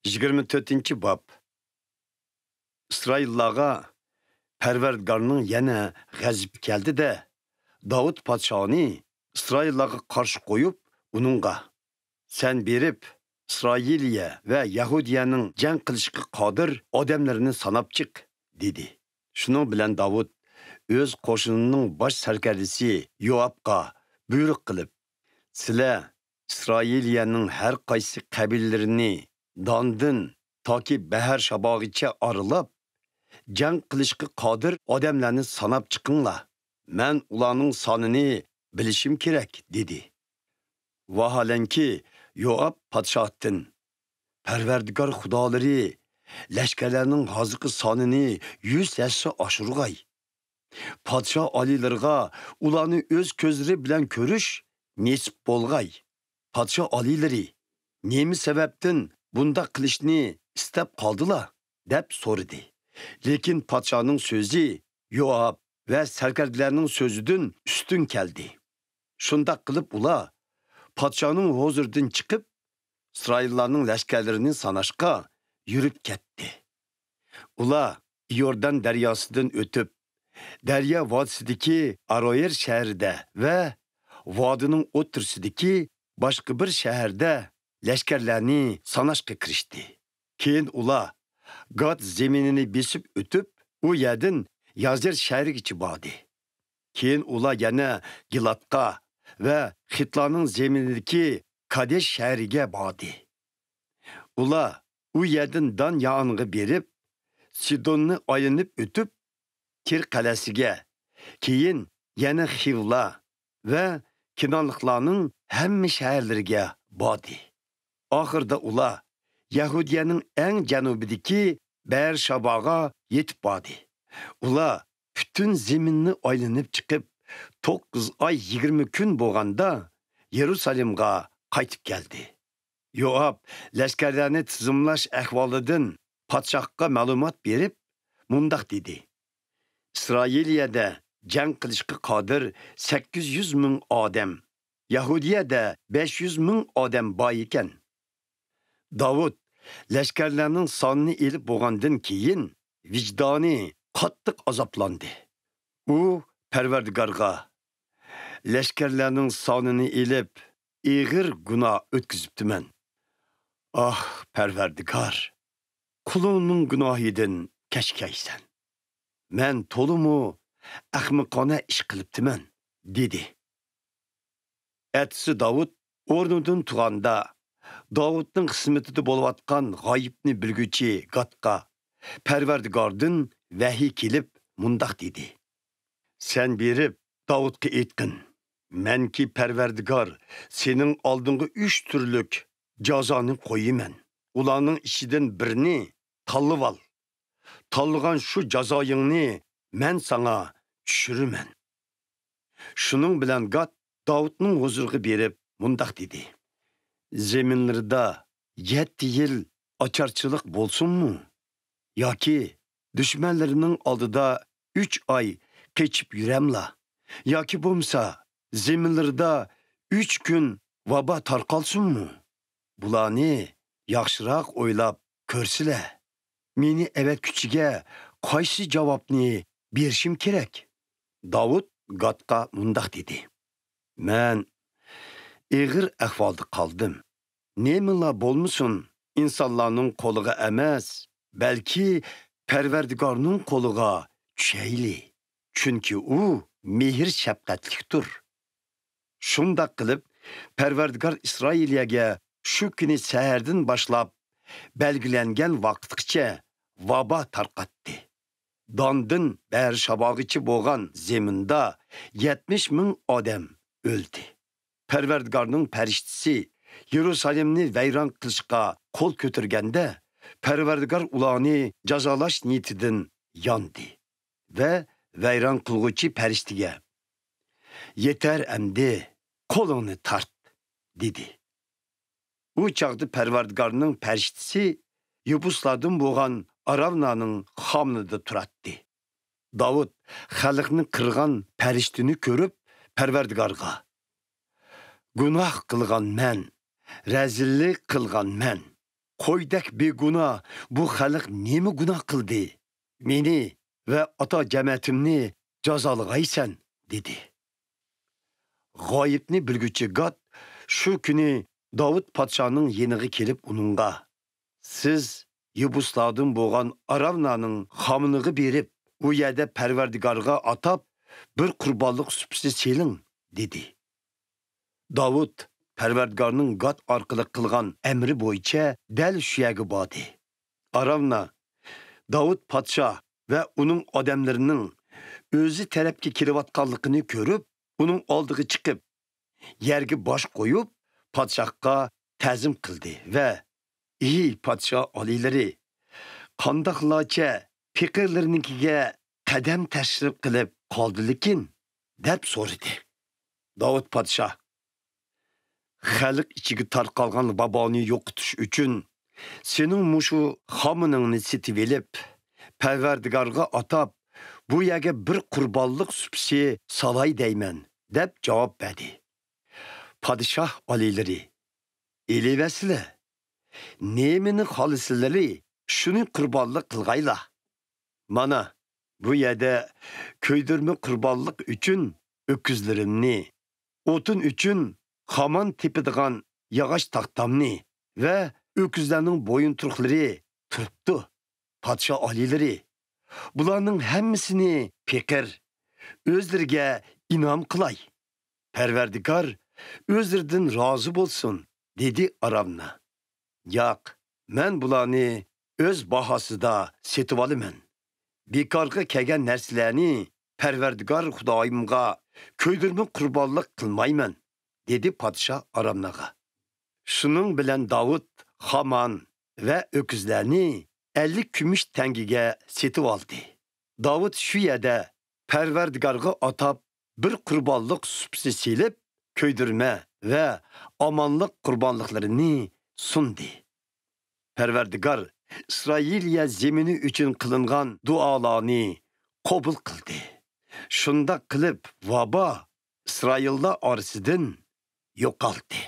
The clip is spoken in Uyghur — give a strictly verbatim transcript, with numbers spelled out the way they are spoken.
يىگىرمە تۆتىنچى باب. ئىسرائىللارغا پەرۋەردىگارنىڭ يەنە غەزىپى كەلدى-دە، داۋۇت پادىشاھنى ئىسرائىللارغا قارشى قويۇپ، ئۇنىڭغا، «سەن بېرىپ، ئىسرائىلىيە ۋە يەھۇدىيەنىڭ جەڭ قىلىشقا قادىر ئادەملىرىنى ساناپ چىق» دېدى. شۇنىڭ بىلەن داۋۇت ئۆز قوشۇنىنىڭ باش سەركەردىسى يوئابقا بۇيرۇق قىلىپ، «سىلەر ئىسرائىلىيەنىڭ ھەر قايسى قەبىلىلىرىنى داندىن تاكى بەھەر شاباغىچە ئارىلاپ، جەڭ قىلىشقا قادىر ئادەملەرنى ساناپ چىقىڭلار. مەن ئۇلارنىڭ سانىنى بىلىشىم كېرەك» دېدى. ۋاھالەنكى، يوئاب پادىشاھتىن، «پەرۋەردىگار خۇدالىرى لەشكەرلەرنىڭ ھازىرقى سانىنى يۈز ھەسسە ئاشۇرغاي. پادىشاھ ئالىيلىرىغا ئۇلارنى ئۆز كۆزلىرى بىلەن كۆرۈش نېسىپ بولغاي. پادىشاھ ئالىيلىرى نېمە سەۋەبتىن بۇنداق قىلىشنى ئىستەپ قالدىلا؟» دەپ سورىدى. لېكىن پادىشاھنىڭ سۆزى يوئاب ۋە سەركەردىلەرنىڭ سۆزىدىن ئۈستۈن كەلدى. شۇنداق قىلىپ ئۇلار پادىشاھنىڭ ھۇزۇرىدىن چىقىپ، ئىسرائىللارنىڭ لەشكەرلىرىنى ساناشقا يۈرۈپ كەتتى. ئۇلار ئىيوردان دەرياسىدىن ئۆتۈپ، دەريا ۋادىسىدىكى ئاروئېر شەھىرىدە ۋە ۋادىنىڭ ئوتتۇرىسىدىكى باشقا بىر شەھەردە لەشكەرلەرنى ساناشقا كىرىشتى. كېيىن ئۇلار گات زېمىنىنى بېسىپ ئۆتۈپ، ئۇ يەردىن يازېر شەھىرىگىچە باردى. كېيىن ئۇلار يەنە گىلادقا ۋە خىتلارنىڭ زېمىنىدىكى كادېش شەھىرىگە باردى. ئۇلار ئۇ يەردىن دان يانىغا بېرىپ، سىدوننى ئايلىنىپ ئۆتۈپ، تىر قەلئەسىگە، كېيىن يەنە خىۋلا ۋە كىنانلىقلارنىڭ ھەممە شەھەرلىرىگە باردى. ئاخىرىدا ئۇلار يەھۇدىيەنىڭ ئەڭ جەنۇبىدىكى بەئەرشاباغا يېتىپ باردى. ئۇلار پۈتۈن زېمىننى ئايلىنىپ چىقىپ، توققۇز ئاي يىگىرمە كۈن بولغاندا يېرۇسالېمغا قايتىپ كەلدى. يوئاب لەشكەرلەرنى تىزىملاش ئەھۋالىدىن پادىشاھقا مەلۇمات بېرىپ، مۇنداق دېدى: «ئىسرائىلىيەدە جەڭ قىلىشقا قادىر سەككىز يۈز مىڭ ئادەم، يەھۇدىيەدە بەش يۈز مىڭ ئادەم بار ئىكەن.» داۋۇت لەشكەرلەرنىڭ سانىنى ئېلىپ بولغاندىن كېيىن، ۋىجدانى قاتتىق ئازابلاندى. ئۇ پەرۋەردىگارغا، «لەشكەرلەرنىڭ سانىنى ئېلىپ، ئېغىر گۇناھ ئۆتكۈزۈپتىمەن. ئاھ، پەرۋەردىگار، قۇلۇڭنىڭ گۇناھىدىن كەچكەيسەن. مەن تولىمۇ ئەخمىقانە ئىش قىلىپتىمەن» دېدى. ئەتىسى داۋۇت ئورنىدىن تۇرغاندا، داۋۇتنىڭ خىزمىتىدە بولۇۋاتقان غايىبنى بىلگۈچى گادقا پەرۋەردىگاردىن ۋەھىي كېلىپ مۇنداق دېدى: «سەن بېرىپ داۋۇتقا ئېيتقىن، مەنكى پەرۋەردىگار سېنىڭ ئالدىڭغا ئۈچ تۈرلۈك جازانى قويىمەن. ئۇلارنىڭ ئىچىدىن بىرنى تاللىۋال. تاللىغان شۇ جازايىڭنى مەن ساڭا چۈشۈرىمەن.» شۇنىڭ بىلەن گاد داۋۇتنىڭ ھۇزۇرىغا بېرىپ مۇنداق دېدى: «زېمىنلىرىدا يەتتە يىل ئاچارچىلىق بولسۇنمۇ؟ ياكى دۈشمەنلىرىنىڭ ئالدىدا ئۈچ ئاي قېچىپ يۈرەملا؟ ياكى بولمىسا زېمىنلىرىدا ئۈچ كۈن ۋابا تارقالسۇنمۇ؟ بۇلارنى ياخشىراق ئويلاپ كۆرسىلە، مېنى ئەۋەتكۈچىگە قايسى جاۋابنى بېرىشىم كېرەك؟» داۋۇت گادقا مۇنداق دېدى: «مەن ئېغىر ئەھۋالدا قالدىم. نېمىلا بولمىسۇن، ئىنسانلارنىڭ قولىغا ئەمەس، بەلكى پەرۋەردىگارنىڭ قولىغا چۈشەيلى. چۈنكى ئۇ مېھىر-شەپقەتلىكتۇر.» شۇنداق قىلىپ، پەرۋەردىگار ئىسرائىلىيەگە شۇ كۈنى سەھەردىن باشلاپ بەلگىلەنگەن ۋاقىتقىچە ۋابا تارقاتتى. داندىن بەئەرشاباغىچە بولغان زېمىندا يەتمىش مىڭ ئادەم ئۆلدى. پەرۋەردىگارنىڭ پەرىشتىسى يېرۇسالېمنى ۋەيران قىلىشقا قول كۆتۈرگەندە، پەرۋەردىگار ئۇلارنى جازالاش نىيىتىدىن ياندى ۋە ۋەيران قىلغۇچى پەرىشتىگە: «يېتەر ئەمدى، قولۇڭنى تارت» دېدى. ئۇ چاغدا پەرۋەردىگارنىڭ پەرىشتىسى يېبۇسلاردىن بولغان ئاراۋنانىڭ خامىنىدا تۇراتتى. داۋۇت خەلقنى قىرغان پەرىشتىنى كۆرۈپ، پەرۋەردىگارغا: «گۇناھ قىلغان مەن، رەزىللىك قىلغان مەن. قويدەك بىگۇناھ بۇ خەلق نېمە گۇناھ قىلدى؟ مېنى ۋە ئاتا جەمەتىمنى جازالىغايسەن» دېدى. غايىبنى بىلگۈچى گاد شۇ كۈنى داۋۇت پادىشاھنىڭ يېنىغا كېلىپ ئۇنىڭغا: «سىز يېبۇسلاردىن بولغان ئاراۋنانىڭ خامىنىغا بېرىپ، ئۇ يەردە پەرۋەردىگارغا ئاتاپ بىر قۇربانلىق سۇپىسى سېلىڭ» دېدى. داۋۇت پەرۋەردىگارنىڭ گاد ئارقىلىق قىلغان ئەمرى بويىچە دەل شۇ يەرگە باردى. ئاراۋنا داۋۇت پادىشاھ ۋە ئۇنىڭ ئادەملىرىنىڭ ئۆزى تەرەپكە كېلىۋاتقانلىقىنى كۆرۈپ، ئۇنىڭ ئالدىغا چىقىپ، يەرگە باش قويۇپ، پادىشاھقا تەزىم قىلدى ۋە: «ئى پادىشاھ ئالىيلىرى، قانداقلارچە پېقىرلىرىنىڭكىگە قەدەم تەشرىپ قىلىپ قالدىلىكىن؟» دەپ سورىدى. داۋۇت پادىشاھ: «خەلق ئىچىگە تارقالغان ۋابانى يوقىتىش ئۈچۈن سېنىڭ مۇشۇ خامىنىڭنى سېتىۋېلىپ، پەرۋەردىگارغا ئاتاپ، بۇ يەرگە بىر قۇربانلىق سۇپىسى سالاي دەيمەن» دەپ جاۋاب بەردى. پادىشاھ ئالىيلىرى: «ئېلىۋەرسىلە، نېمىنى خالىسىلىرى شۇنى قۇربانلىق قىلغايلا. مانا، بۇ يەردە كۆيدۈرمە قۇربانلىق ئۈچۈن ئۆكۈزلىرىمنى، ئوتۇن ئۈچۈن خامان تېپىدىغان ياغاچ تاختامنى ۋە ئۆكۈزلەرنىڭ بويۇنتۇرۇقلىرى تۇرۇپتۇ. پادىشاھ ئالىيلىرى، بۇلارنىڭ ھەممىسىنى پېقىر، ئۆزلىرىگە ئىنئام قىلاي. پەرۋەردىگار ئۆزلىرىدىن رازى بولسۇن» دېدى ئاراۋنا. «ياق، مەن بۇلارنى ئۆز باھاسىدا سېتىۋالىمەن. بىكارغا كەلگەن نەرسىلەرنى پەرۋەردىگار خۇدايىمغا كۆيدۈرمە قۇربانلىق قىلمايمەن» دېدى پادىشاھ ئاراۋناغا. شۇنىڭ بىلەن داۋۇت خامان ۋە ئۆكۈزلەرنى ئەللىك كۈمۈش تەڭگىگە سېتىۋالدى. داۋۇت شۇ يەردە پەرۋەردىگارغا ئاتاپ بىر قۇربانلىق سۇپىسى سېلىپ، كۆيدۈرمە ۋە ئامانلىق قۇربانلىقلىرىنى سۇندى. پەرۋەردىگار ئىسرائىلىيە زېمىنى ئۈچۈن قىلىنغان دۇئالارنى قوبۇل قىلدى. شۇنداق قىلىپ، ۋابا ئىسرائىللار ئارىسىدىن يوقالدى.